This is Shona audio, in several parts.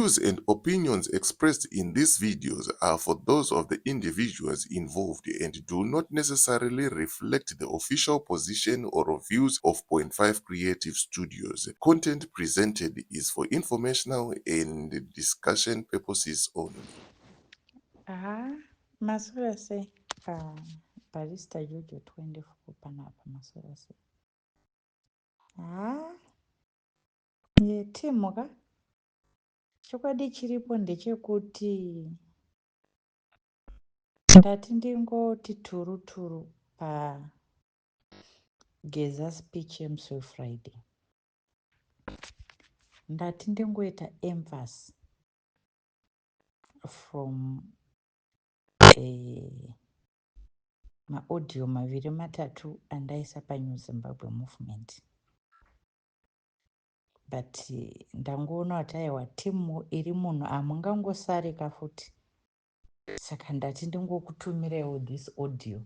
views and opinions expressed in these videos are for those of the individuals involved and do not necessarily reflect the official position or views of Point 5 Creative Studios. Content presented is for informational and discussion purposes only. Haa maswera sei ah, barista Jojo 24 panapa maswera sei haa yetimu ka chokwadi chiripo ndechekuti ndati ndingoti turu turu paGeza speech yemusi weFriday. Ndati ndingoita emphasis from maaudio maviri matatu andaisa paNew Zimbabwe Movement. But ndangoona kuti aiwa timu iri munhu hamungangosarika futi. Saka ndati ndingokutumirewo this audio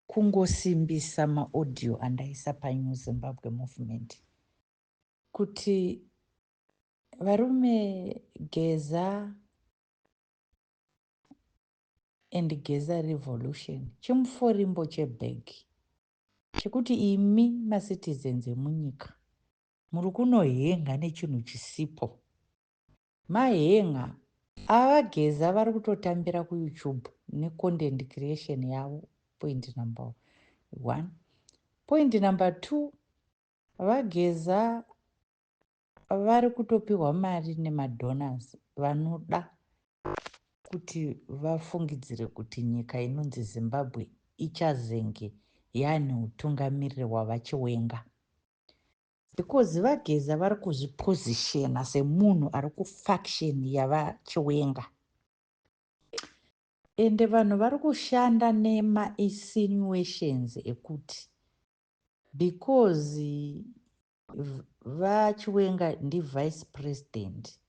kungosimbisa maaudio andaisa paNew Zimbabwe Movement kuti varume Geza and Geza Revolution chimuforimbo chebhegi chekuti imi macitizens emunyika muri kunohenga nechinhu chisipo. Mahenga avaGeza vari kutotambira kuYouTube necontent creation yavo, point number one. Point number two, vaGeza vari kutopiwa mari nemadonors vanoda kuti vafungidzire kuti nyika inonzi Zimbabwe ichazenge yaane utungamiriri hwavaChiwenga. Because vaGeza vari kuzvipositiona semunhu ari kufaction yavaChiwenga. Ende vanhu vari kushanda nemainsinuations ekuti because vaChiwenga ndivice president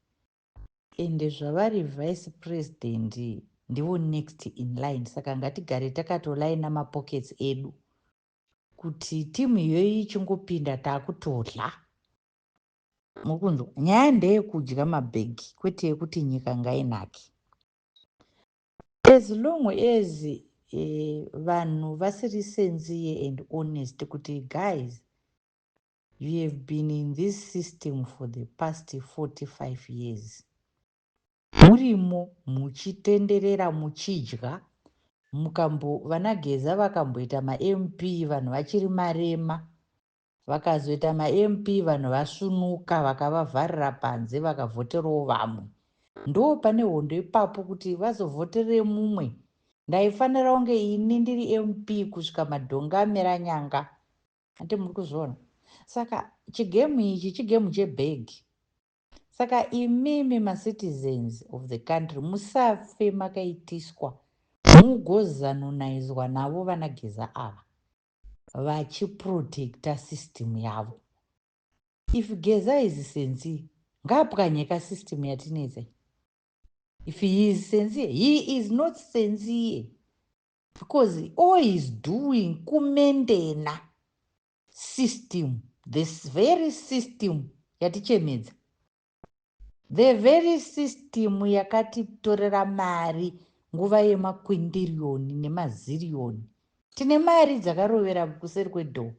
ende zvavari vice president ndivo next in line, saka ngatigare takatolaina mapockets edu kuti timu iyoyi ichingopinda taakutodya. Mukunzwa, nyaya ndeyekudya mabhegi kwete yekuti nyika ngainake. As long as vanhu vasiri sincere and honest kuti guys, you have been in this system for the past 45 years, murimo muchitenderera muchidya, mukambo vanaGeza vakamboita maMP vanhu vachiri marema, vakazoita maMP vanhu vasvunuka, vakavavharira panze, vakavhoterawo vamwe. Ndo pane hondo ipapo kuti vazovhoterere mumwe. Ndaifanira kunge ini ndiri MP kusvika madhonga amera nyanga, handi muri kuzviona? Saka chigemu ichi chigemu chebhegi. Saka imimi macitizens of the country musafe makaitiswa mugozanonaidzwa navo vanaGeza ava vachiprotecta system yavo. If Geza is sincere, ngaapwanyeka system yatinetsa. If he is sincere, he is not sincere because all he is doing kumaintaina system, this very system yatichemedza, the very system yakatitorera mari nguva yemakwindiriyoni nemaziriyoni. Tine mari dzakarovera kuseri kwedhoo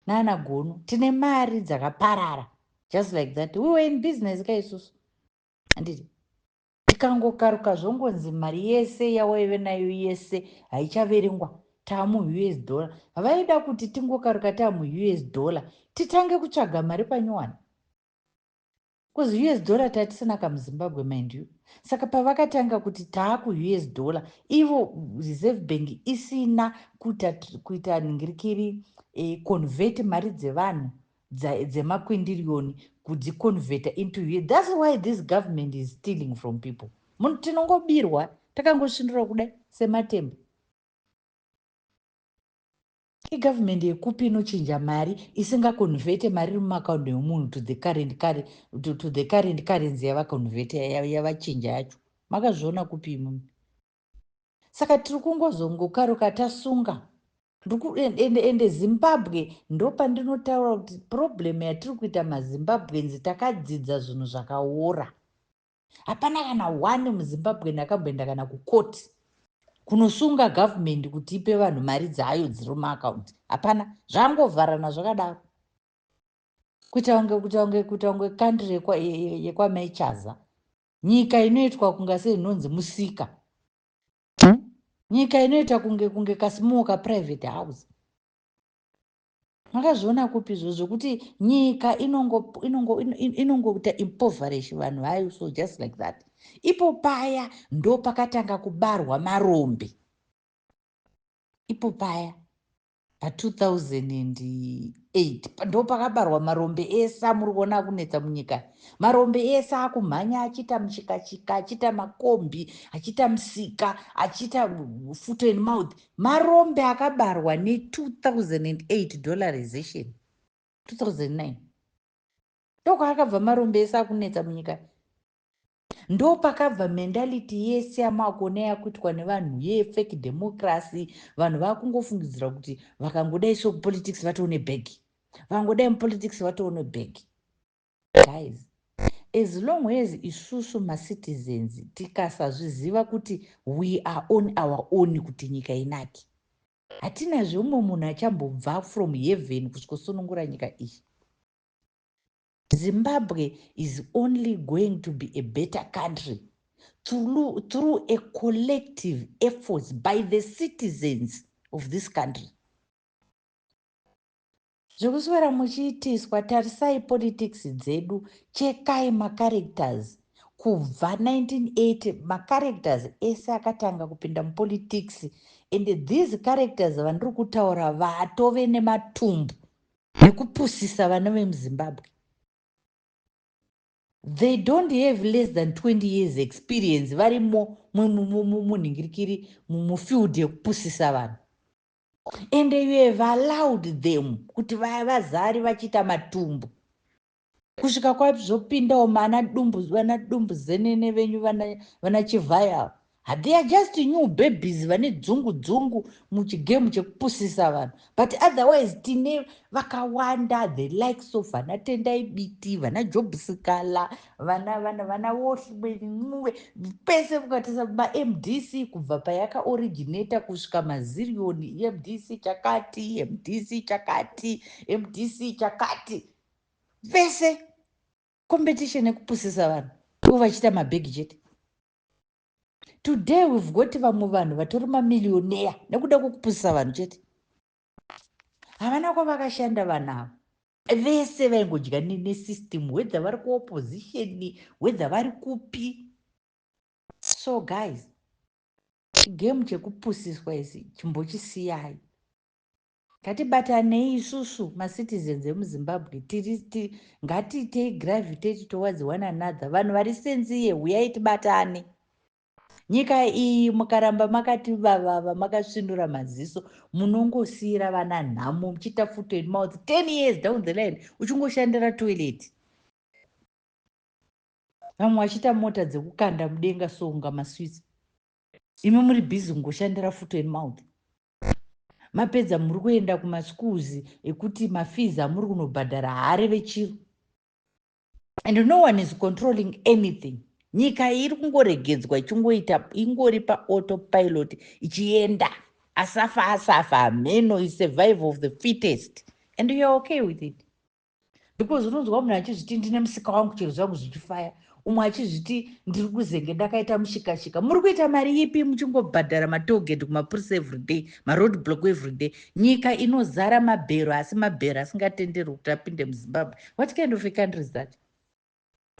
nana gono, tine mari dzakaparara just like that. We were in business ka isusu, handiti? Tikangokaruka zvongonzi mari yese yawaive nayo yese haichaverengwa, taamuUS dollar. Vaida kuti tingokaruka taamuUS dollar titange kutsvaga mari panyowani because US dollar tatisina kamuZimbabwe, mind you. Saka pavakatanga kuti taakuUS dollar, ivo Reserve Bank isina kuita ningirikiri convert mari dzevanhu dzemakwindiriyoni kudziconverta into US. That's why this government is stealing from people. Tinongobirwa takangosvindura kudai sematemba. Igovernment yekupi inochinja mari isingaconverte mari iri mumaakaundi emunhu to the current currency yavaconverte yavachinja yacho? Makazviona kupi imimi? Saka tiri kungozongokaruka tasunga. Ende Zimbabwe, ndopandinotaura kuti problem yatiri kuita maZimbabweans, takadzidza zvinhu zvakaora. Hapana kana one muZimbabwe akamboenda kana kukoti kunosunga government kuti ipe vanhu mari dzayo dziri mumaakaunti. Hapana, zvangovharana zvakadaro, kuita kunge country yekwamaichaza. Nyika inoitwa kunga seinonzi musika, Nyika inoita kunge kasmall kaprivate house. Makazviona kupi izvo zvokuti nyika inongoita impoverish vanhu vayo? So just like that, ipo paya ndo pakatanga kubarwa marombe, ipo paya pa2008 ndo pakabarwa marombe ese amuri kuona akunetsa munyika. Marombe ese akumhanya achiita muchikachika, achiita makombi, achiita musika, achiita foot and mouth. Marombe akabarwa ne2008 dollarization, 2009, ndokwaakabva marombe ese akunetsa munyika. Ndo pakabva mentality yese yamakuona yakuitwa nevanhu yefake democracy. Vanhu vakungofungidzira kuti vakangodai so kupolitics vatoone bhegi, vangodai mupolitics vatoone bhegi. Guys, as long as isusu macitizens tikasazviziva kuti we are on our own kuti nyika inake, hatinazve umwe munhu achambobva from heaven kusvikosunungura nyika iyi. Zimbabwe is only going to be a better country through a collective efforts by the citizens of this country. Zvekuswera muchiitiswa, tarisai politics dzedu, chekai macharacters kubva 1980. Macharacters ese akatanga kupinda mupolitics, and these characters vandiri kutaura vatove nematumbu nekupusisa vana vemuZimbabwe. They don't have less than 20 years experience varimo munhingirikiri, mufield yekupusisa vanhu, and you have allowed them kuti vazari vachiita matumbu kusvika kwazopindawo mana dumbu, vana dumbu zenene venyu, vana Chivhaya. They are just new babies vane dzungu dzungu muchigame chekupusisa vanhu, but otherwise tine vakawanda, the likes of vana Tendai Biti, vana Job Sikhala, vana Wohlwe pese. Mukatisa maMDC kubva payakaoriginata kusvika maziriyoni, MDC chakati, MDC chakati, MDC chakati, vese competition yekupusisa vanhu, ivo vachiita mabhegi chete. Today we've got vamwe vanhu vatori mamillionaire nekuda kwekupusisa vanhu chete. Havana kwavakashanda vanhu ava, vese vaingodya nesystem, whether vari kuopposition, whether vari kupi. So guys, chigame chekupusiswa isi chimbochisiyai. Ngatibatanei isusu macitizens emuZimbabwe. Ngatiitei gravitate towards one another. Vanhu vari sincere, uyai tibatane. Nyika iyi mukaramba makati vavava, makasvinura maziso, munongosiyira vana nhamo, muchiita foot and mouth. 10 years down the line uchingoshandira toilet, vamwe vachiita mota dzekukanda mudenga sounga maswits, imi muri busy kungoshandira foot and mouth. Mapedza muri kuenda kumaschools ekuti mafees amuri kunobhadhara haareve chiro, and no one is controlling anything. Nyika iri kungoregedzwa ichingoita ingori paautopilot ichienda, asafa asafa hameno, isurvival of the fittest, and you are okay with it because unonzwa munhu achizviti, "Ndine musika wangu, chero zvangu zvichifaya." Umwe achizviti, "Ndiri kuzenge ndakaita mushikashika." Muri kuita mari ipi muchingobhadhara matollgate kumapurisa everyday, maroad block everyday? Nyika inozara mabhero, asi mabhero asingatenderwi kuti apinde muZimbabwe. What kind of a country is that?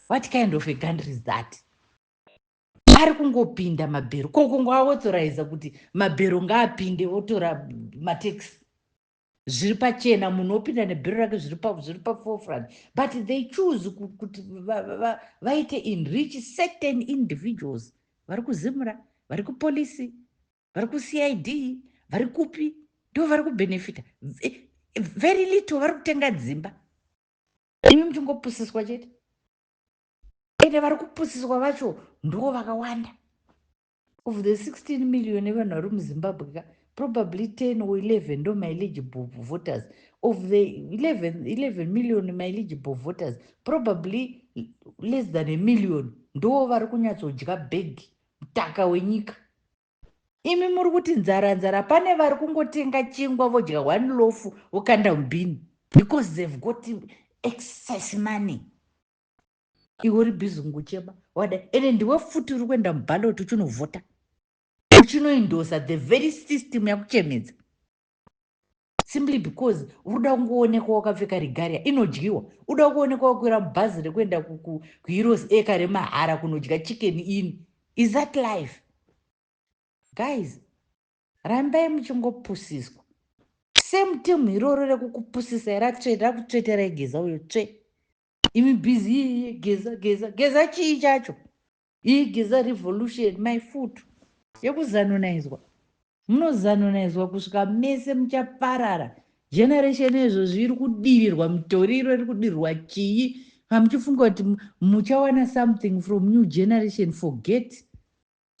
What kind of a country is that? Ari kungopinda mabhero, ko kungoauthoriza kuti mabhero ngaapinde, votora matax zviri pachena, munhu opinda nebhero rake zviri paforefront, but they choose kuti vaite enrich certain individuals vari kuZIMRA, vari kupolisi, vari kuCID, vari kupi, ndo vari kubenefita very little, vari kutenga dzimba, imi muchingopusiswa chete. Ende vari kupusiswa vacho ndo vakawanda. Of the 16 million evanhu vari muZimbabwe ka, probably 10 or 11 ndo maeligible voters. Of the 11 million maeligible voters, probably less than a million. Ndo vari kunyatsodya bhegi, mutaka wenyika. Imi muri kuti nzara, nzara. Pane vari kungotenga chingwa, vodya one loaf, vokanda mubhini because they've got excess money. Iwe uri busy kungochema wada. Ende ndiwe futi uri kuenda muballot, uchinovhota, uchinoendorsa the very system yakuchemedza, simply because uri kuda kungoonekwa wakapfeka regalia inodyiwa, uda kuonekwa wakwira mubhazi rekuenda kuHeroes Acre remahara kunodya Chicken Inn. Is that life, guys? Rambai muchingopusiswa. Same team iroro rekukupusisai rakutsveterai Geza uyo tsve. Imi busy iye, "Geza, Geza, Geza." Chii chacho? Ii, Geza revolution, my foot. Yekuzanonaizwa, munozanonaizwa kusvika mese muchaparara. Generation izvozvi iri kudirirwa mutoriro, iri kudirirwa chii? Kamuchifunga kuti muchawana something from new generation, forget.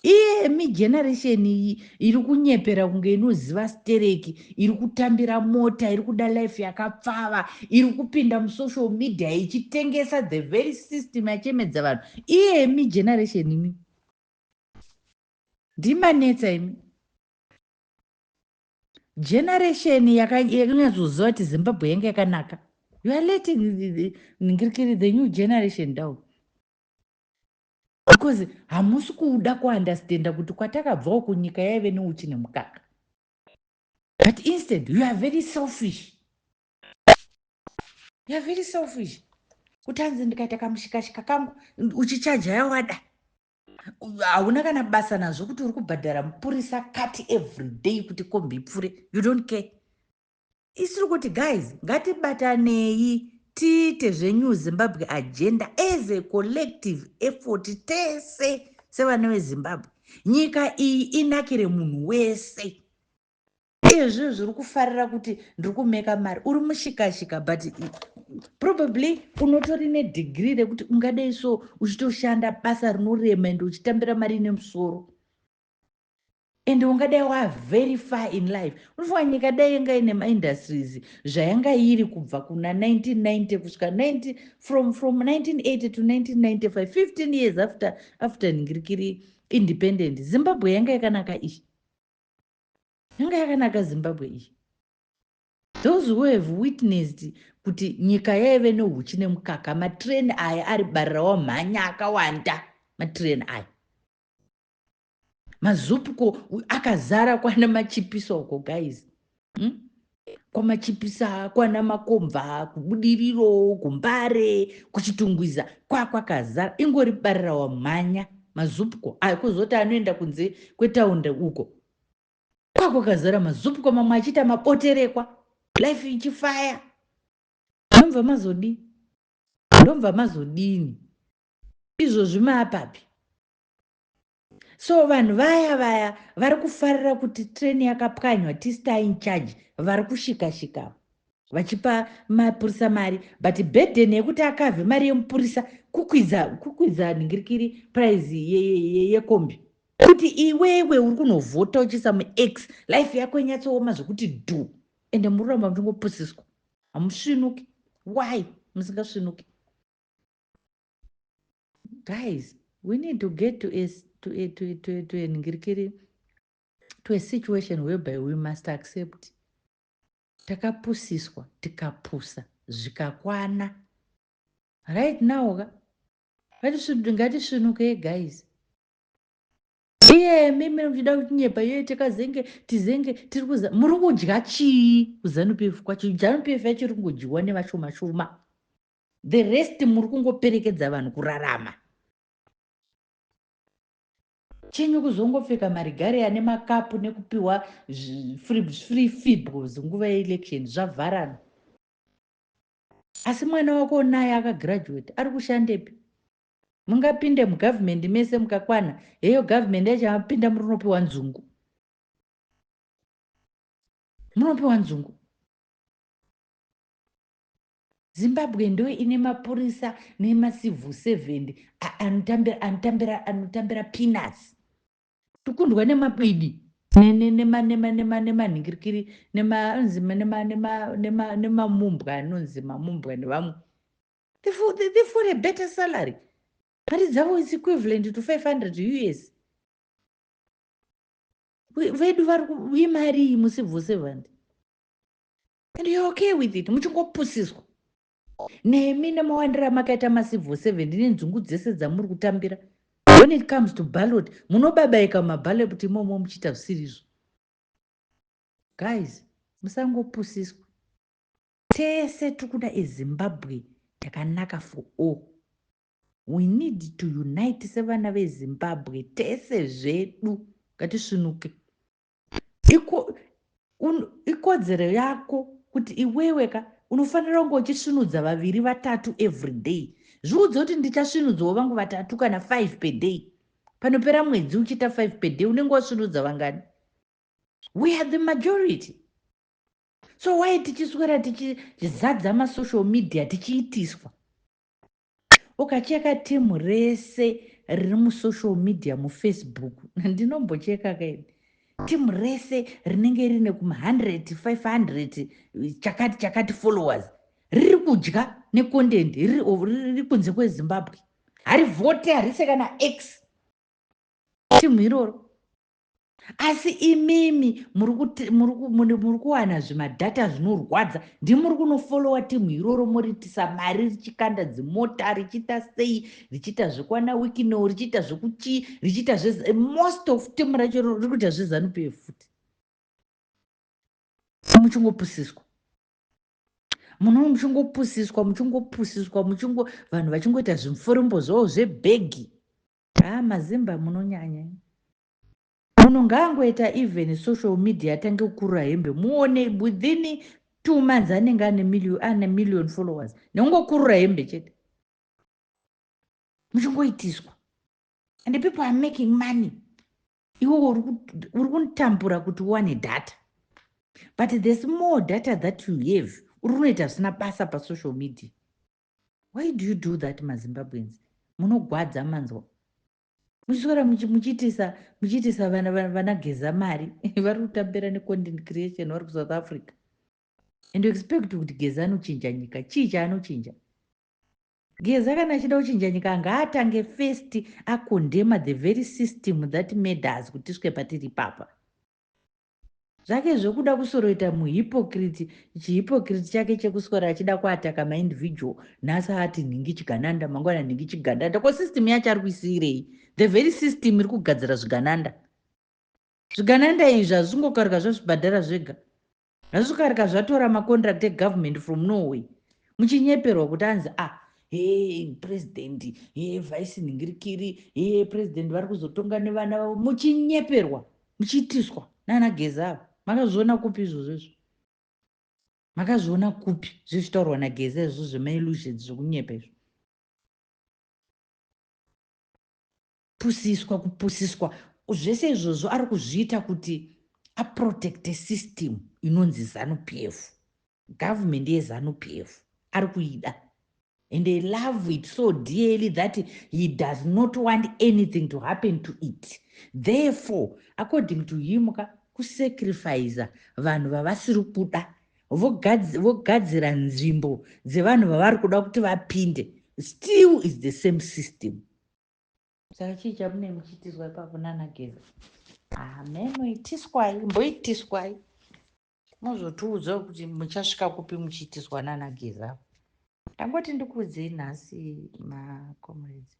Iyemi generation iyi iri kunyepera kunge inoziva stereki, iri kutambira mota, iri kuda life yakapfava, iri kupinda musocial media ichitengesa the very system yachemedza vanhu. Iyemi generation imi ndimanetsa. Imi generation yakanyatsoziva kuti Zimbabwe yange yakanaka, you are letting ngirikiri the new generation down because hamusi kuda kuunderstanda kuti kwatakabvawo kunyika yaive neuchi nemukaka. But instead you are very selfish, you are very selfish. Kuti hanzi ndikaita kamushikashika kangu, uchichaja yawada, hauna kana basa nazvo kuti uri kubhadhara mupurisa kati every day kuti kombi ipfure. You don't care. Isiri kuti guys, ngatibatanei tiite zveNew Zimbabwe Agenda as a collective effort, tese sevana veZimbabwe. Nyika iyi inakire munhu wese. Izvi zviri kufarira kuti ndiri kumeka mari, uri mushikashika, but probably unotori nedegree rekuti ungadai so uchitoshanda basa rinorema ende uchitambira mari ine musoro, ende ungadai wavery far in life. Unofunga nyika dai yanga ine maindustries zvayanga iri kubva kuna 1990 kusvika 90, from 1980 to 1995, 15 years after ngirikiri independent, Zimbabwe yanga yakanaka iyi, yanga yakanaka Zimbabwe iyi. Those who have witnessed kuti nyika yaive neuchi nemukaka, matreni aya ari barira wamhanya akawanda, matreni aya, maZUPCO akazara kwana Machipisa uko guys, KwaMachipisa, kwana Makomva, kuBudiriro, kuMbare, kuChitungwiza, kwakwakazara, ingori barira wamhanya maZUPCO aya. Kuzoti anoenda kunze kwetaundi uko, kwakwakazara maZUPCO, mamwe achiita maboterekwa, life ichifaya. Ndomva mazodii? Ndomva mazodini izvozvi maapapi? So vanhu vaya vaya vari kufarira kuti treni yakapwanywa, tista in charge, vari kushika-shika vachipa mapurisa mari, but burden yekuti akavhe mari yemupurisa kukwidza nhingirikiri price yekombi, kuti iwewe uri kunovhota uchiisa muX, life yako inyatsooma zvekuti dhu. Ende muri kuramba muchingopusiswa, hamusvinuki. Why musingasvinuki? Guys, we need to get to a, to a, to a, to a, to a, ngirikiri, to a situation whereby we must accept takapusiswa, tikapusa zvikakwana. Right now ka, ngatisvinukei guys. Iye mimi muchida kutinyepa, iye takazenge tizenge tiri kuza, muri kudya chii kuZANU PF kwacho? ZANU PF yacho iri kungodyiwa nevashoma shoma, the rest muri kungoperekedza vanhu kurarama. Chenyu kuzongopfeka maregalia nemakapu nekupiwa free feebles nguva yeelection, zvavharana. Asi mwana wako naye akagraduate ari kushandepi? Mungapinde mugovernment mese mukakwana, heyo government yacho mapinda, muri unopiwa nzungu, munopiwa nzungu. Zimbabwe ndo ine mapurisa nemacivil servant anotambira peanuts, tikundwa nemabwidi nemanhingirikiri nemamumbwa anonzi mamumbwa nevamwe. They for a better salary. Mari dzavo is equivalent to 500 US. Vedu vari imari iyi mucivil servant, and you're okay with it, muchingopusiswa nemi nemawandiro amakaita macivil servant nenzungu dzese dzamuri kutambira. When it comes to ballot, munobabaika mumaballot imomo muchiita zvisirizvo. Guys, musangopusiswa. Tese tiri kuda eZimbabwe yakanaka for all. We need to unite sevana veZimbabwe tese zvedu. Ngatisvinuke. Ikodzero yako kuti iwewe ka unofanira kunge uchisvinudza vaviri, vatatu every day. Zviudze kuti ndichasvinudzawo vangu vatatu kana 5 per day. Panopera mwedzi uchiita 5 per day, unenge wasvinudza vangani? We are the majority, so why tichiswera tichizadza masocial media tichiitiswa? Ukacheka timu rese riri musocial media, muFacebook, ndinombocheka kaini, timu rese rinenge rine kuma100, 500, chakati chakati followers, riri kudya necontent, riri kunze kweZimbabwe, harivhote, harise kana x timu iroro. Asi imimi muri kuwana zvimadhata zvinorwadza, ndimuri kunofollowa timu iroro, moritisa mari, richikanda dzimota, richiita sei, richiita zvekwana Wicknell, richiita zvekuchii, richiita zve most of timu racho riri kuita zveZANU PF futi. Muchingopusiswa muno, muchingopusiswa, muchingopusiswa, muchingo vanhu vachingoita zvimufurumbo zvavo zvebhegi. Ha, mazimba munonyanya. Munhu ngaangoita even social media, atange kukurura hembe, muone within 2 months anenge ane million followers nekungokurura hembe chete. Muchingoitiswa, and the people are making money. Iwo uri kutambura kuti uwane data, but there's more data that you have, uri kunoita zvisina basa pasocial media. Why do you do that, maZimbabweans? Munogwadza, manzwa? Muchiswera muchiitisa vanageza mari, vari kutambira necontent creation vari kuSouth Africa, and you expect kuti Geza anochinja nyika. Chii chaanochinja Geza? Kana achida kuchinja nyika, ngaatange first acondemna the very system that made us kuti tisvike patiri papa. Zvake zvokuda kusoroita muhypocrite, chihypocrite chake chekuswera achida kuattacka maindividual. Nhasi ati nhingi chigananda, mangwana nhingi chigananda. Ko system yacho ari kuisiyirei? The very system iri kugadzira zvigananda. Zvigananda izvi hazvingokarika zvazvibhadhara zvega, hazvikokarika zvatora macontract egovernment from Norway, muchinyeperwa kuti anzi, ah, he president, he vice nhingirikiri, he president vari kuzotonga nevana vavo. Muchinyeperwa, muchiitiswa nana Geza ava. Makazviona kupi izvozvo? Izvo makazviona kupi zvichitaurwa naGeza izvo zvemaillusions, zvokunyepa izvo? Pusiswa, kupusiswa zvese izvozvo ari kuzviita kuti aprotecte system inonzi ZANU PF, government yeZANU PF. Ari kuida and they love it so dearly that he does not want anything to happen to it. Therefore, according to him ka, kusacrifica vanhu vavasiri kuda, vogadzira nzvimbo dzevanhu vavari kuda kuti vapinde. Still is the same system. Saka chii chamune muchiitiswa ipapo nanaGeza? Ameno, itiswai, mboitiswai, mozotiudza kuti muchasvika kupi muchiitiswa nanaGeza. Ndangoti ndikuudzei nhasi, macomrades,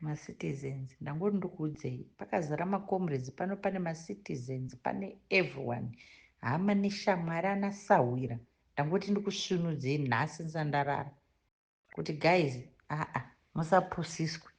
macitizens. Ndangoti ndikuudzei, pakazara macomrades pano, pane macitizens, pane everyone, hama neshamwari, anasahwira. Ndangoti ndikusvinudzei nhasi nsandarara kuti guys, aa, musapusiswe.